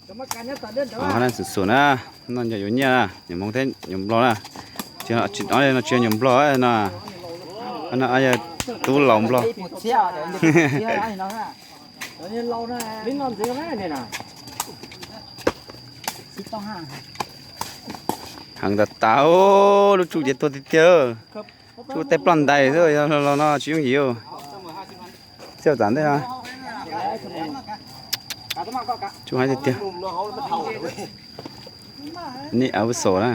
Xum xum na, no yog yuav nyiaj na, nyuam Hmoob thiab nyuam Nplog na. Tsis no tsis yog nyuam Nplog no, no yog tub laus Nplog. Heev tas tas, lub tsuj ces tuag tiag tiag. Tsuj tej ploj ntais xwb, yog los no tsis yooj yim. Txij txam ntej no tsuj heev tiag tiag. Ni aub xos na.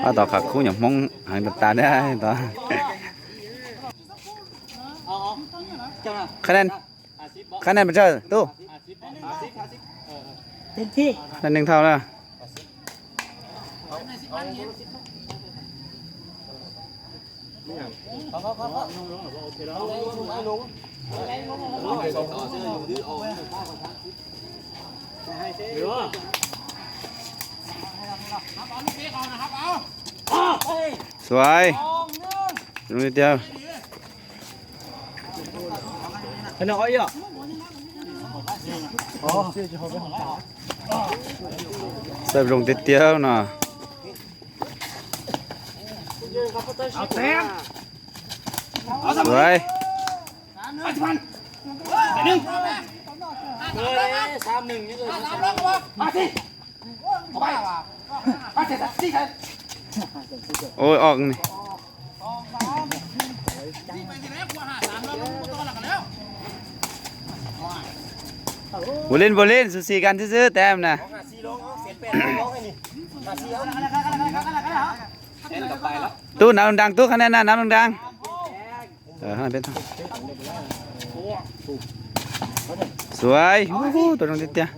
Ob tog qhov kub nyuam Hmoob heev tas tas na tod. Qhab nen, qhab nen pes tsawg tub? Qhab nen neeg thau na. Xuav, zoo li tiag. Xab zoo tiag tiag no. Xuav. Ua ob ne. Npaum li npaum li xus xis kas xwb xwb tes na. Tub nav loo nraag, tub qhab nen na, nav loo nraag. Xuav, tua zoo tiag tiag.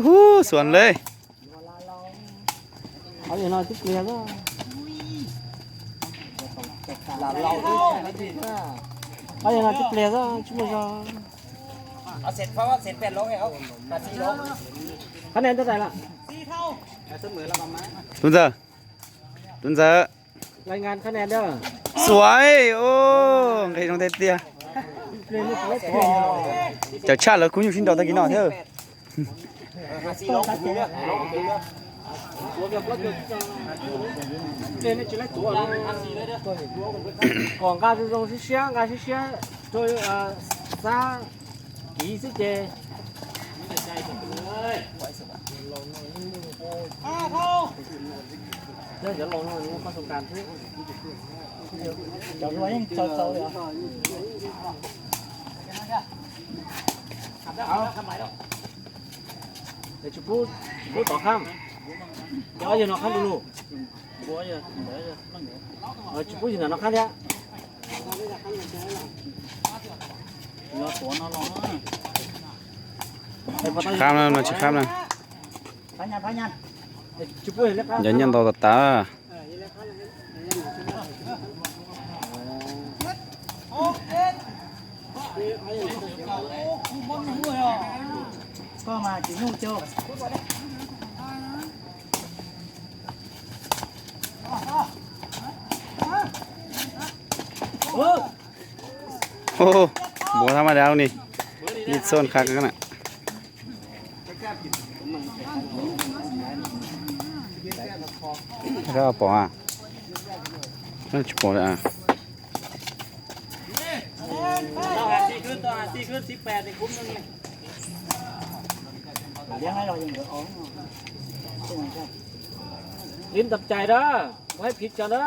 Hu, xuav le. Tub ntxawm, tub ntxawm. Xuav, nqe zoo tiag tiag. Cov tshaj lawv kub nyuj sib nraus tag kis no thiab. Kom nqa zoo zoo siab siab, nqa siab siab rau xab kiv xwb ces. Cov laus no qhov xoo kas xwb. Tsis pub, tsis pub tom qab. Cov yawg no qab lug lug. Tsis pub yawg ntawm no qab thiab. Tsis qab na, no tsis qab na. Cov nyiaj ntau tas tas. Ua, npaum thab maj dab ni, ib txooj qab na. Pom a, tsis pom li a. Ib ntag cais da, ua hais phiv tso da.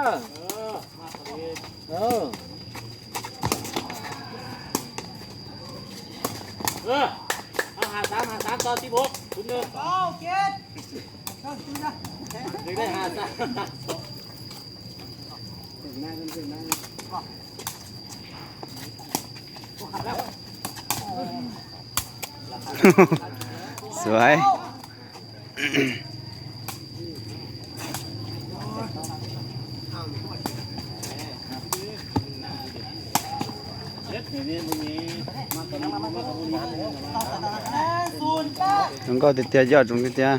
Xuav. Zoo nkauj tiag tiag, yoj zoo tiag tiag.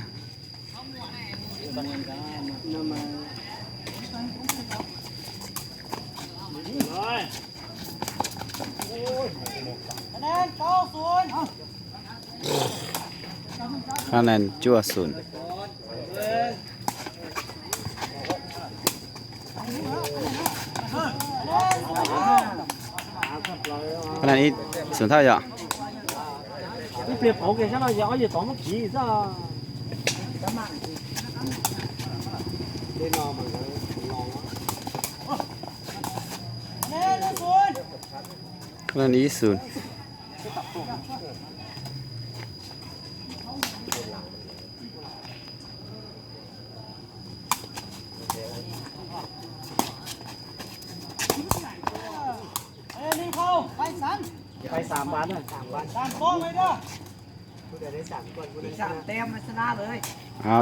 Khab nais cuaj xum. Khab nais ib xum thawj yom. Khab nais ib xum.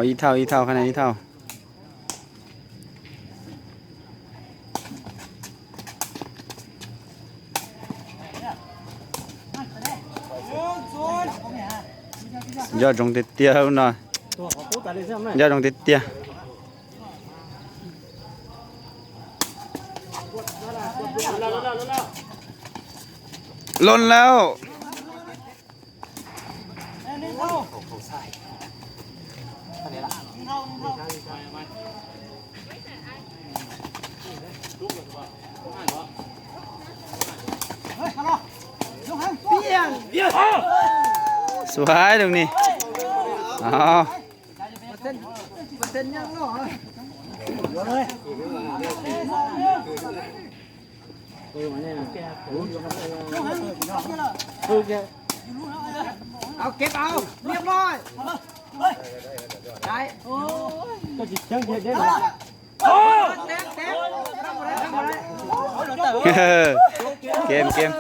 Ib thauj, ib thauj, khab nais ib thauj. Yoj zoo tiag tiag no. Yoj zoo tiag tiag. Lon lauj. Suav lug ni. Kem, kem.